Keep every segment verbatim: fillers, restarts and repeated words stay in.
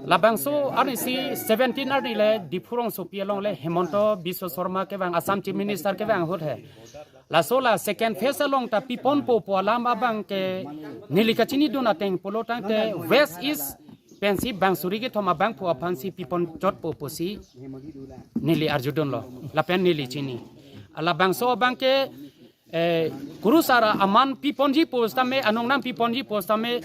Labangso arnisi seventeen arni le Diphu rongsopi along le Himanta Biswa Sarma kevang, Assam Chief Minister kevang ahut he. Laso la second phase along ta piponpo pu alam abang ke neli kachinidun ateng pulo tangte West East pensi bang suri kethom abangphu aphansi piponchotpo pusi neli arjudunlo, lapen neli chini. Labangso abang ke, eh, kurusar aman piponji pusitame, anongnam piponji pusitame,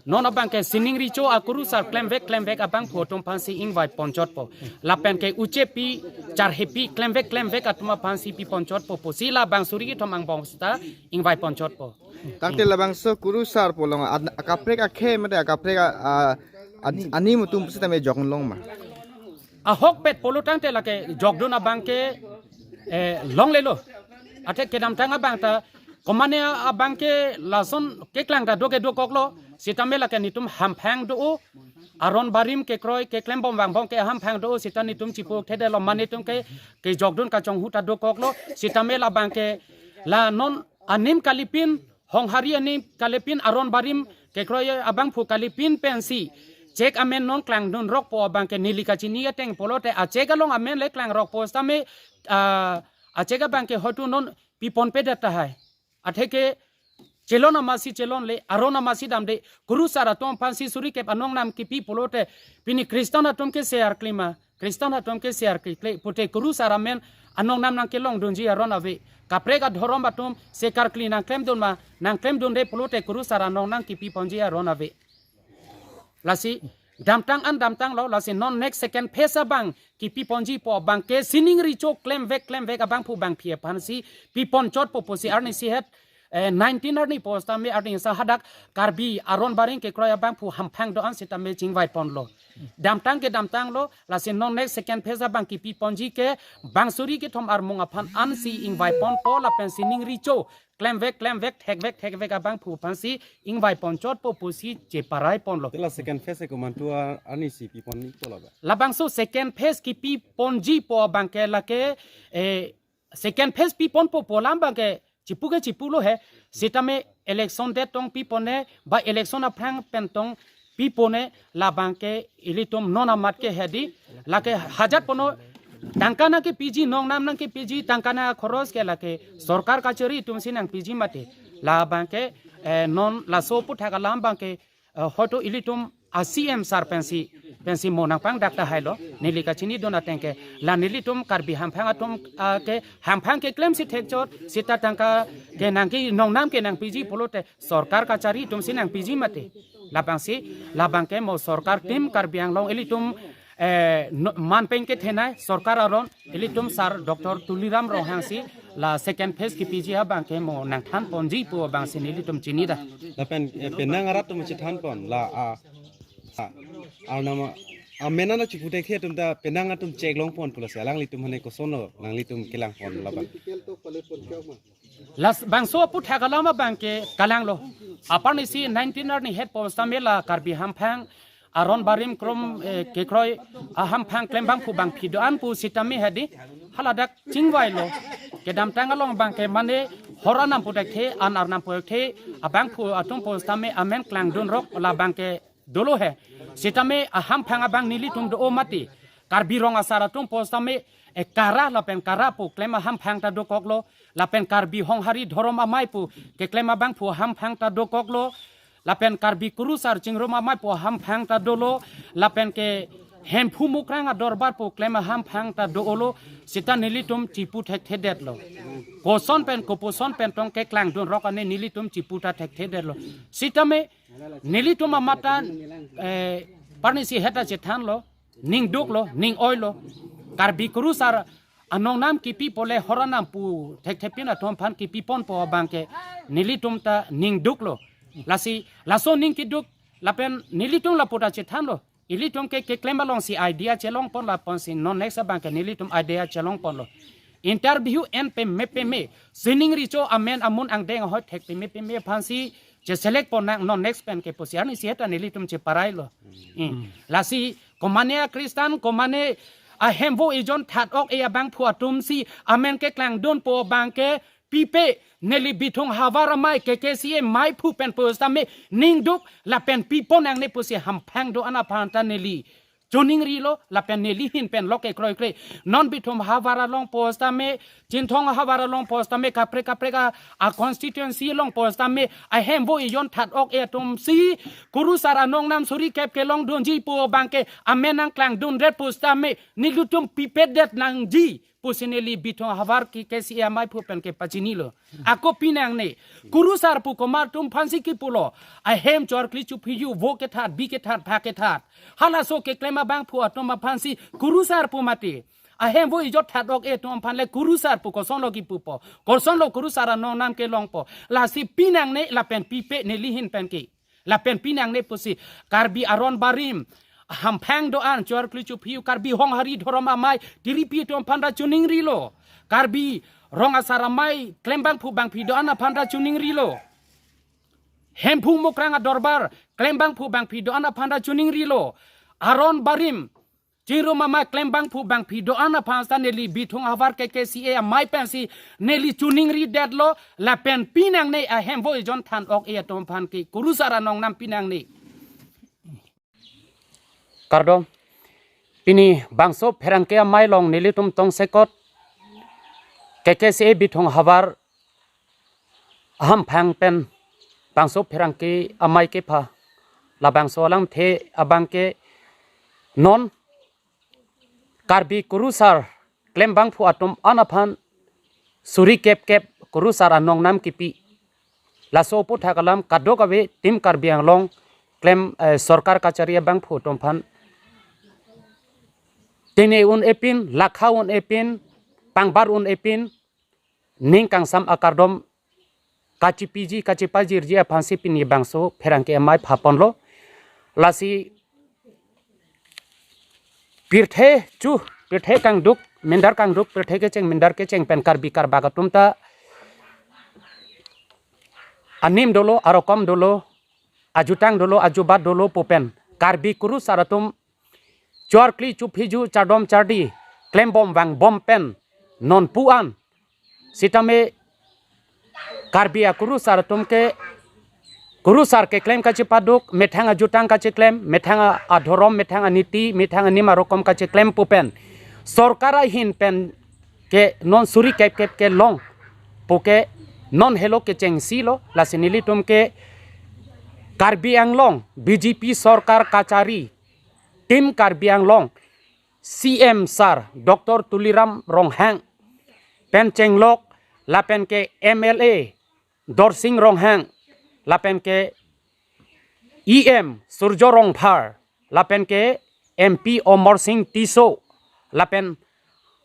non abang ke sining recho akurusar klemvek klemvek abangphu atum aphansi ingvaiponchotpo. Lapen ke uchepi, charhepi, klemvek klemvek atum aphansi piponchotpo pusi la bang suri kethom angbong seta ingvaiponchotpo. Tangte labangso kurusar pu along ad-, akaprek akhei mate akaprek a, a, ad-, anim atum pusitame jokdun long ma? Ahokpet pulo tangte lake jokdun abang ke, eh, longlelo. Athe kedamtang abang ta, komane abang ke lason keklang ta do ke dokoklo, sitame lake netum hamphang do-o, aron barim kekroi keklembom vangbom ke hamphang do-o, sita netum chiputhedetlo, mane netum ke, kejokdun kachonghu ta dokoklo, sitame labang ke la non anim kalipin, honghari anim kalipin, aron barim kekroi abangphu kalipin pensi chek amen non klangdunrokpo abang ke neli kachini ateng pulote achek along amen le klangrokpo sitame, ah, achek abang ke hoitu non piponpedet tahai. Athe ke chelon amatsi chelonle, aron amatsi damde, kurusar atum aphansi suri kep anongnam kipi pulote, pini Christian atum ke se arkli ma, Christian atum ke se arkli kle pute kurusar amen anongnam nangkelongdunji aron ave. Kaprek adhorom atum se karkli nangklemdun ma, nangklemdunde pulote kurusar anongnam kipiponji aron ave. Lasi damtang an damtanglo, lasi non next second phase abang kipiponji pu abang ke sining recho klemvek klemvek abangphu bangpi aphansi piponchotpo pusi arnisi het, eh, nineteen arni pusitame arnisa hadak Karbi aron barim kekroi abangphu hamphang do-an sitame chingvaiponlo. Damtang kedamtanglo, lasi non next second phase abang kipiponji ke bang suri kethom armung aphan ansi ingvaiponpo lapen sining recho klemvek klemvek thekvek thekvek abangphu aphansi ingvaiponchotpo pusi cheparaiponlo. Te la second phase ke komantu a-, arnisi piponji pu la ba? Labangso second phase kipiponji pu abang ke lake, eh, second phase piponpo pu alam abang ke chipu ke chipulo he. Sitame election date tong pipone, ba election aphrang pen tong pipone, labang ke ilitum non amat ke hedi, lake hajat pono tangka nangkepiji, nongnam nangkepiji, tangka nangkhoros ke lake sorkar kachari atumsi nangpiji mati. Labang ke, eh, non laso aputhak alam abang ke, eh, hoitu ilitum a-C M sir pensi, pensi mo nangpangdak tahailo, neli kachinidun ateng ke, la nelitum Karbi hamphang atum, ah, ke hamphang keklemsi thekchot, sita tangka ke nangke nongnam ke nangpiji pulote, sorkar kachari atumsi nangpiji mati. Labangsi, labang ke mo sorkar tim Karbi Anglong ilitum, eh, no-, man pen kethenei sorkar aron ilitum sir Doctor Tuliram Ronghang si la second phase kipiji abang ke mo nangthanponji pu abangsi nelitum chinida. Lapen, eh, penang arat atum chethanpon la a, a, arnama, amen an chiputhekthe atum ta penang atum cheklongpon pu lasi alanglitum hane kosonlo nanglitum kelangpon laban? Labangso aputhak alam abang ke kalanglo. Aparnisi nineteen arni het pusitame la Karbi hamphang aron barim krom, eh, kekroi ahamphang klembangphu bangpi do-an pusitame hedi haladak chingvailo. Kedamtang along abang ke mane hor anam puthekthe, an arnam puthekthe abangphu atum pusitame amen klangdunrok labang ke dolo he. Sitame ahamphang abang nelitum do-o mati. Karbi Rong Asar atum pusitame, eh, kara lapen kara pu klem ahamphang ta dokoklo. Lapen Karbi Honghari Dhorom Amei pu keklem abangphu ahamphang ta dokoklo. Lapen Karbi Kurusar Chingrum Amei pu ahamphang ta dolo. Lapen ke Hemphu Mukrang Adorbar pu klem ahamphang ta do-olo. Sita nelitum chiputhekthedetlo. Koson pen kopuson pen tong keklangdunrok ane nelitum chipu ta thekthedetlo. Sitame nelitum amat ta, eh, parnisi heta chethanlo, ningduklo, ning-oilo. Karbi Kurusar anongnam kipi pole hor anam puthekthepin atum aphan kipiponpo abang ke nelitum ta ningduklo. Lasi, laso ning kiduk, lapen nelitum lapu ta chethanlo. Ilitum ke keklem alongsi idea chelongpon lapusi non next abang ke nelitum idea chelongponlo. Interview en peme peme, sining recho amen amun angdeng ahoi thek peme peme aphansi cheselect pon nang non next pen ke pusi arnisi heta nelitum cheparailo. Hmm. Lasi komane a-Christian, komane ahemvo ejon that-ok-e abangphu atumsi amen keklangdunpo abang ke pipe, neli Bithung Havar Amei K K C A meiphu pen pusitame ningduk lapen pipon nangne pusi hamphang do-an aphan ta neli choningrilo, lapen neli ahin pen lok ke kroikre. Non Bithung havar along pusitame, Chinthong havar along pusitame, kaprek kaprek a, a constituency along pusitame, ahem vo ejon that-ok-e atum si, kurusar anong nam suri kep kelongdunji pu abangke, amen nangklangdundet pusitame, nelitum pipedet nangji pusi neli Bithung havar K K C A amaiphu pen kepachinilo. Ako pinangne, kurusar pu komat atum aphansi kipulo, ahem chor kli chuphi ju, vo kethat, bi kethat, pha kethat. Halaso keklem abangphu atum aphansi kurusar pu mati. Ahem vo ejot that-ok-e atum aphan le kurusar pu kosonlo kipupo. Kosonlo kurusar anong nam kelongpo. Lasi pinangne lapen pipe neli ahin pen ke. Lapen pinangne pusi Karbi aron barim, hamphang do-an, chor kli chuphi ju, Karbi honghari dhorom amei tiripi atum aphan ta choningrilo. Karbi rong asar amei klem bangphu bangphi do-an aphan ta choningrilo. Hemphu Mukrang adorbar klem bangphu bangphi do-an aphan ta choningrilo. Aron barim, chingrum amei klem bangphu bangphi do-an aphan ta neli Bithung havar K K C A amei pensi neli choningridetlo, lapen pinangne ahem vo ejon than-ok-e atum aphan ke kurusar anong nam pinangne. Kardom, pini bangso pherangke amei along nelitum tongsekot K K C A Bithung havar ahamphang pen bangso pherangke amei kepha, labangso alamthe abangke non Karbi kurusar klem bangphu atum an aphan suri kep kep kurusar anong nam kipi. Laso aputhak alam kadokave Team Karbi Anglong klem, eh, sorkar kachari abangphu atum aphan tene un-e pin, lakha un-e pin, pangbar un-e pin, ning kangsam akardom kachipiji, kachipajirji aphansi pini bangso pherangke amei phaponlo. Lasi pirthe chu, pirthe kangduk, mindar kangduk, pirthe kecheng, mindar kecheng pen Karbi Karbak atum ta anim dolo, arokom dolo, ajutang dolo, ajubat dolo pu pen Karbi kurusar atum chor kli chuphi ju, chardom chardi klembom vangbom pen non pu-an sitame Karbi akurusar atum ke kurusar keklem kachepaduk, methang ajutang kacheklem, methang a-, adhorom, methang aniti, methang anim arokom kacheklem pu pen sorkar ahin pen ke non suri kep kep kelong pu ke non helo kechengsilo. Lasi nelitum ke Karbi Anglong B J P sorkar kachari, Team Karbi Anglong, C M sir Doctor Tuliram Ronghang pen chenglok, lapen ke M L A Dorsing Ronghang, lapen ke E M Surjo Rongphar, lapen ke M P Omor Sing Tisso, lapen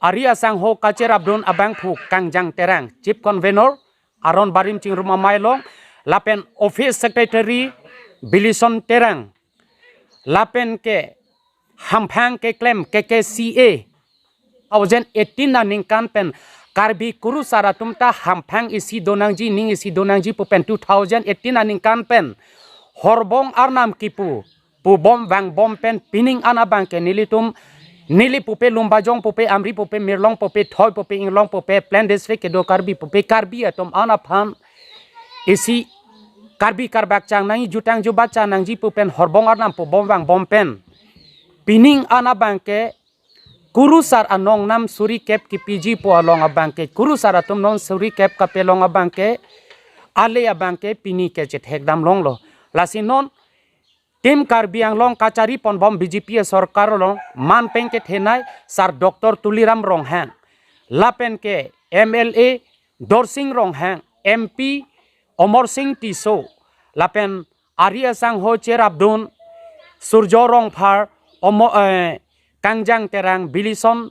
ari asangho kacherapdun abangphu Kangjang Terang, Chief Convener, aron barim chingrum amei along, lapen Office Secretary Bilison Terang, lapen ke hamphang keklem K K C A, two thousand eighteen aningkan pen Karbi kurusar atum ta hamphang isi donangji, ning isi donangji pu pen two thousand eighteen aningkan pen horbong arnam kipu, pubom vangbom pen pining an abangke nelitum, neli pupe, Lumbajong pupe, Amri pupe, Mirlong pupe, Thoi pupe, Inglong pupe, Plain District kedo Karbi pupe, Karbi atum an aphan isi Karbi Karbak chang nangji, jutang jubat chang nangji pu pen horbong arnam pubom vangbom pen pining an abangke kurusar anong nam suri kep kipiji pu along abangke, kurusar atum non suri kep kapelong abangke, ale abangke pini kechethek damlonglo. Lasi non Team Karbi Anglong kachari ponbom B J P sorkar along manpeng kethenei sir Doctor Tuliram Ronghang, lapen ke M L A Dorsing Ronghang, M P Omor Sing Tisso, lapen ari asangho cherapdun Surjo Rongphar, Omo, eh, Kangjang Terang, Bilison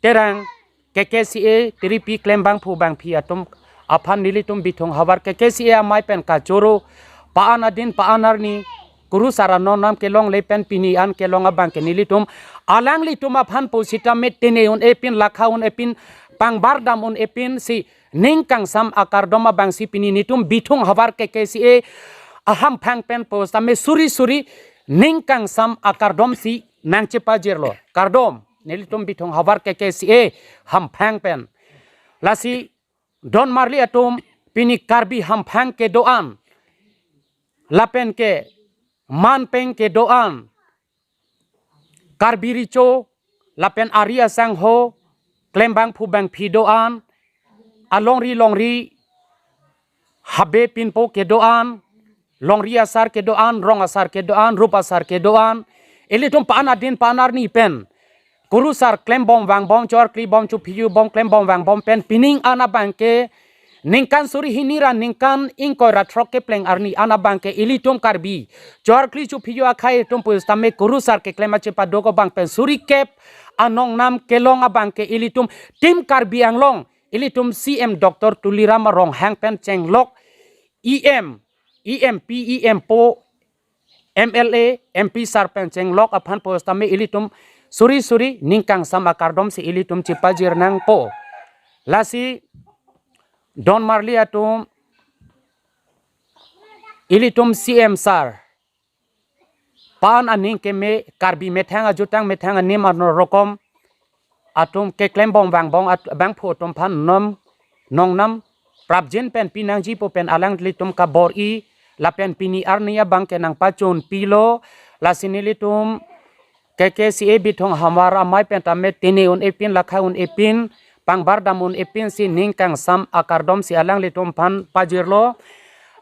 Terang, K K C A tiripi klem bangphu bangphi atum aphan nelitum Bithung havar K K C A amei pen kachoro, pa-an adin pa-an arni kurusar anong nam kelongle pen pini an kelong abangke nelitum alanglitum aphan pusitame tene un-e pin, lakha un-e pin, pangbar dam un-e pin si ning kangsam akardom abangsi pini nelitum Bithung havar K K C A ahamphang pen pusitame suri suri ning kangsam akardom si nangchepajirlo. Kardom, nelitum Bithung havar K K C A hamphang pen. Lasi don marli atum, pini Karbi hamphang kedo-an, lapen ke manpeng kedo-an, Karbi Recho lapen ari asangho, klembangphu bangphi do-an, alongri longri, habe pinpo kedo-an, longri asar kedo-an, rong asar kedo-an, rup asar kedo-an, ilitum pa-an adin pa-an arni pen kurusar klembom vangbom, chorkli bom, chuphiyu bom, klembom vangbom pen pining an abangke ningkan suri hini ra ningkan ingkoi ra throk kepleng arni an abangke ilitum Karbi chorkli chuphiyu akhei atum pusitame kurusar keklem achepadok abang pen suri kep anong nam kelong abangke ilitum Team Karbi Anglong, ilitum C M Doctor Tuliram Ronghang pen chenglok, E M, E M P, E M po, M L A, M P sar pen chenglok aphan pusitame ilitum suri suri ning kangsam akardom si ilitum chepajir nangpo. Lasi don marli atum, ilitum C M sar pa-an aning keme, Karbi methang ajutang methang anim ano rokom atum keklembom vangbom at-, bangphu atum aphan nom nong nam prapjin pen pinangji pu pen alanglitum kabor-i lapen pini arni abangke nangpachun pilo. Lasi nelitum K K C A Bithung Hamar amei pen tame tene un-epin, lakha un-epin, pangbar dam un-epin si ning kangsam akardom si alanglitum aphan pajirlo.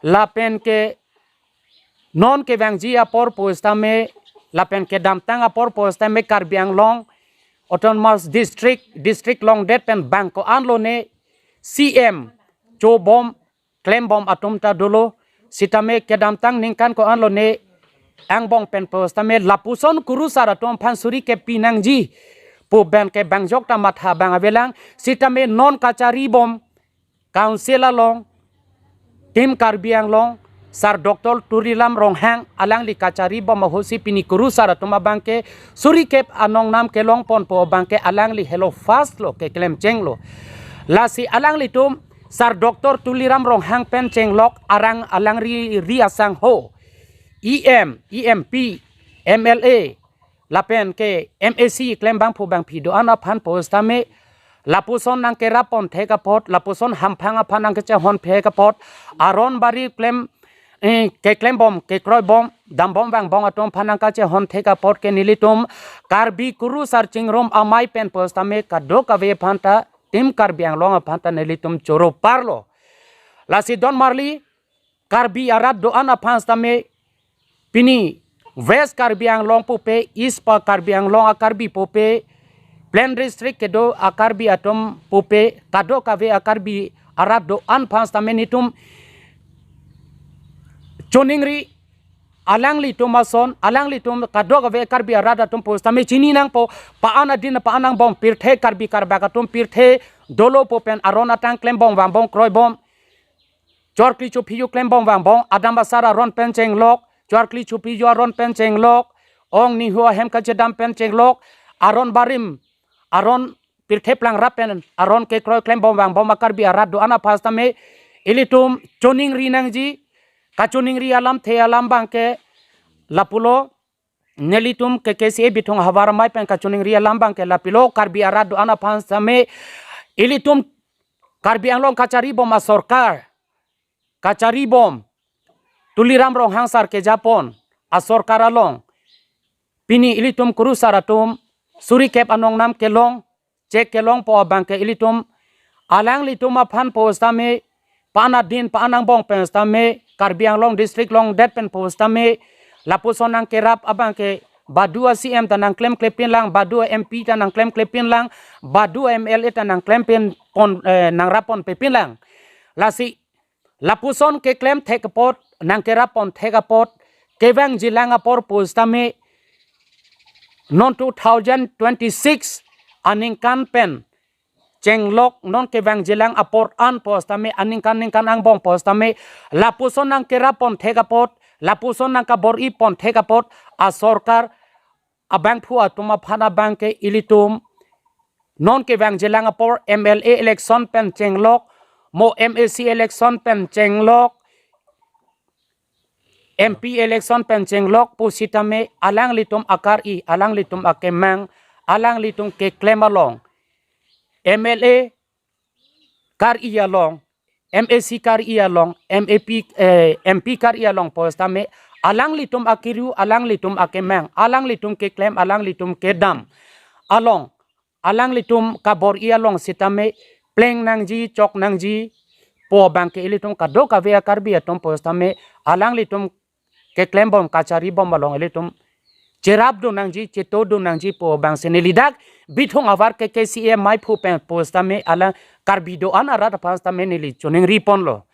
Lapen ke non kevangji apor pusitame, lapen kedamtang apor pusitame Karbi Anglong Autonomous District, district longdet pen bang ko-an lone C M chobom klembom atum ta dolo, sitame kedamtang ningkan ko-an lone angbong pen pusitame lapuson kurusar atum aphan suri kep pinangji pu pen ke bangjok ta matha abang avelang, sitame non kacharibom Council along, Team Karbi Anglong, Sar Doctor Tuliram Ronghang alangli kacharibom ahut si pini kurusar atum abangke suri kep anong nam kelong ponpo abangke alangli helo first lo keklem chenglo. Lasi alanglitum Sar Doctor Tuliram Ronghang pen chenglok arang alangri ri asangho, E M, E M P, M L A, lapen ke M A C klembangphu bangphi do-an aphan pusitame lapuson nangkerap pon thek apot, lapuson hamphang aphan nangkechehon thek apot, aron bari klem, eh, keklembom, kekroibom, dambom vangbom atum aphan nangkachehon thek apot ke nelitum Karbi kurusar chingrum amei pen pusitame kadokave aphan ta Team Karbi Anglong aphan ta nelitum choro parlo. Lasi don marli Karbi arat do-an aphan sitame pini West Karbi Anglong pupe, East pa Karbi Anglong a-Karbi pupe, Plain District kedo a-Karbi atum pupe, kadokave a-Karbi arat do-an aphan sitame nelitum choningri, alanglitum ason, alanglitum kadokave Karbi arat atum pusitame chini nangpo, pa-an adin pa-an angbong pirthe Karbi Karbak atum pirthe dolo pu pen aron atang klembom vangbom kroibom, chorkli chuphiyu klembom vangbom, adam asar aron pen chenglok, chorkli chuphiyu aron pen chenglok, ong nihu ahem kachedam pen chenglok, aron barim, aron pirthe plangrap pen aron kekroi klembom vangbom a-Karbi arat do-an aphan sitame ilitum choningri nangji, kachoningri alamthe alam abangke lapulo, nelitum K K C A Bithung Hamar amei pen kachoningri alam abangke lapilo, Karbi arat do-an aphan sitame ilitum Karbi Anglong kacharibom asorkar, kacharibom Tuliram Ronghang sar kejapon asorkar along pini ilitum kurusar atum suri kep anong nam kelong, chek kelongpo abangke ilitum alanglitum aphan pusitame, pa-an adin pa-an angbong pen sitame, Karbi Anglong District longdet pen pusitame lapuson nangkerap abangke badu a-C M ta nangklemklepinlang, badu a-M P ta nangklemklepinlang, badu a-M L A ta nangklempin pon, eh, nangrap ponpepinlang. Lasi lapuson keklem thek apot, nangkerap pon thek apot, kevangjilang apor pusitame non two thousand twenty-six aningkan pen chenglok, non kevangjilang apor an pusitame, aningkan ningkan angbong pusitame lapuson nangkerap pon thek apot, lapuson nangkabor-i pon thek apot asorkar abangphu atum aphan abangke ilitum non kevangjilang apor M L A election pen chenglok, mo M A C election pen chenglok, M P election pen chenglok pusitame alanglitum akar-i, alanglitum akemang, alanglitum keklem along, M L A kar-i along, M A C kar-i along, M A P, eh, M P kar-i along pusitame alanglitum akeriu, alanglitum akemang, alanglitum keklem, alanglitum kedam along, alanglitum kabor-i along sitame pleng nangji, chok nangji pu abang ke ilitum kadokave a-Karbi atum pusitame alanglitum keklembom kacharibom along ilitum cherapdun nangji, chetodun nangji pu abang si neli dak Bithung avar K K C A maiphu pen pusitame alang Karbi do-an arat aphan sitame neli choningri ponlo.